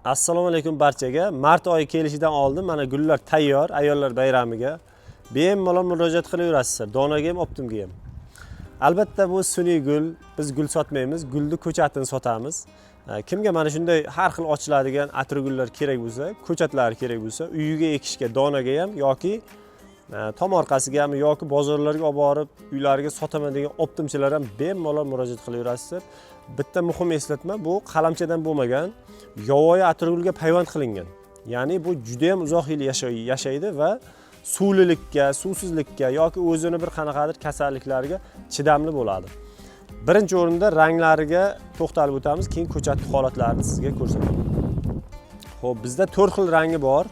Assalomu alaykum barchaga. Mart oyi kelishidan oldin mana gullar tayyor ayollar bayramiga. Bemalol murojaat qilaverasizlar. Donaga ham, optimga ham. Albatta bu sun'iy gul, biz gul sotmaymiz, gulni ko'chatini sotamiz. Kimga mana shunday har xil ochiladigan atirgullar kerak bo'lsa, ko'chatlari kerak bo'lsa, uyiga ekishga donaga ham yoki tom orqasigami yoki bozorlarga olib borib uylariga sotaman degan optimchilar ham bemalol murojaat qilaverasizlar. Bitta muhim eslatma, bu qalamchadan bo'lmagan, yovvoyi atirgulga payvand qilingan. Ya'ni bu juda ham uzoq yil yashaydi va suvlilikka, suvsizlikka yoki o'zini bir qanaqadir kasalliklarga chidamli bo'ladi. Birinchi o'rinda ranglariga to'xtalib o'tamiz, keyin ko'chat holatlarini sizga ko'rsataman. Xo'p, bizda 4 xil rangi bor.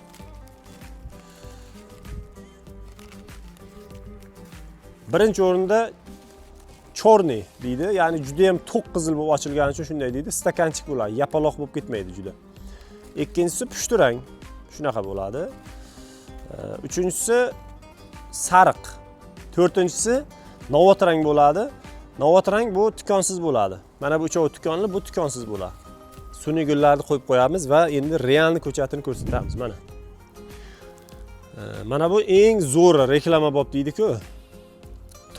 Birinchi o'rinda chorniy deydi, ya'ni juda ham to'q qizil bo'lib ochilgani uchun shunday deydi, stakanchik bo'ladi, yapaloq bo'lib ketmaydi juda. Ikkinchisi pushti rang, shunaqa bo'ladi. Uchinchisi sariq, to'rtinchisi novvot rang bo'ladi. Novvot rang bu tikonsiz bo'ladi. Mana bu uchovi tikonli, bu tikonsiz bo'ladi. Sun'iy gullarni qo'yib qo'yamiz va endi realni ko'chatini ko'rsatamiz mana. Mana bu eng zo'ri reklama bob deydi-ku.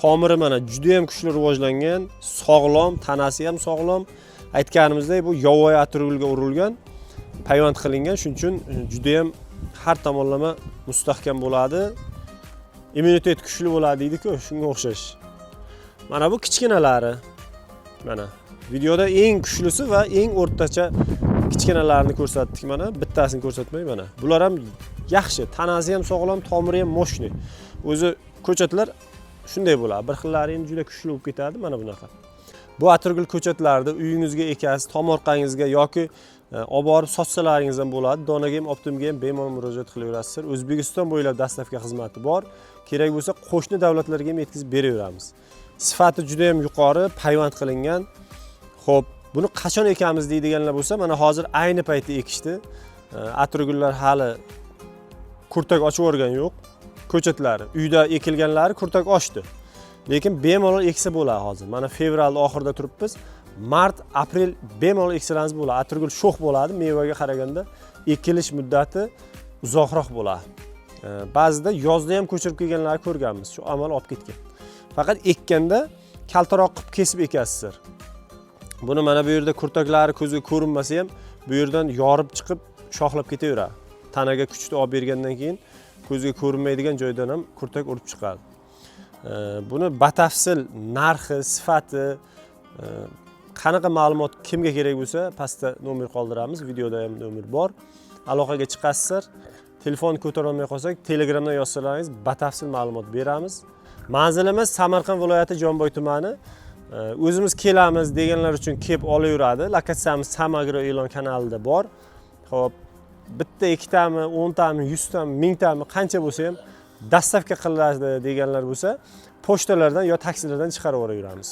Tomiri mana juda ham kuchli rivojlangan, sog'lom, tanasi ham sog'lom. Aytganimizdek bu yovvoyi atirgulga urilgan, payvand qilingan, shuning uchun juda ham har tomonlama mustahkam bo'ladi. Immunitet kuchli bo'ladi deydi-ku, shunga o'xshash. Mana bu kichkinalari. Mana videoda eng kuchlisi va eng o'rtacha kichkinalarini ko'rsatdik mana, bittasini ko'rsatmay mana. Bular ham yaxshi, tanasi ham sog'lom, tomiri ham moshniy. O'zi ko'chatlar shunday bo'ladi. Bir xillari endi juda kuchli bo'lib ketadi, mana bunaqa. Bu atirgul ko'chatlarni uyingizga ekasiz, tom orqangizga yoki olib borib sotsalaringiz ham bo'ladi. Donaga ham, optimga ham bemalol murojaat qilaverasizlar. O'zbekiston bo'ylab dastavka xizmati bor. Kerak bo'lsa qo'shni davlatlarga ham yetkazib beraveramiz. Sifati juda ham yuqori, payvand qilingan. Xo'p, buni qachon ekamiz deydiganlar bo'lsa, mana hozir ayni paytda ekishdi. Atirgullar hali kurtak ochib yuborgan yo'q. Ko'chatlari, uyda ekilganlari kurtak ochdi. Lekin bemalol eksa bo'ladi hozir. Mana fevral oxirida turibmiz. Mart, aprel bemalol eksalarimiz bo'ladi. Atirgul sho'x bo'ladi, mevaga qaraganda ekilish muddati uzoqroq bo'ladi. Ba'zida yozda ham ko'chirib kelganlarni ko'rganmiz. Shu amal olib ketgan. Faqat ekkanda kaltaroq qilib kesib ekasizlar. Buni mana bu yerda kurtaklari ko'zga ko'rinmasa ham bu yerdan yorib chiqib shoxlab ketaveradi. Tanaga kuchni olib bergandan keyin ko'zga ko'rinmaydigan joydan ham kurtak urib chiqadi. Buni batafsil narxi, sifati, qanaqa ma'lumot kimga kerak bo'lsa, pastda nomer qoldiramiz, videoda ham nomer bor. Aloqaga chiqasizlar. Telefon ko'tara olmay qolsak, Telegramdan yozsalaringiz batafsil ma'lumot beramiz. Manzilimiz Samarqand viloyati Jomboy tumani. O'zimiz kelamiz deganlar uchun kelib olaveradi. Lokatsiyamiz Samagro e'lon kanalida bor. Xo'p, bitta, ikkitami, 10tami, 100tami, 1000tami qancha bo'lsa ham dastavka qilinadi deganlar bo'lsa, pochtalardan yo taksilardan chiqarib yuboraveramiz.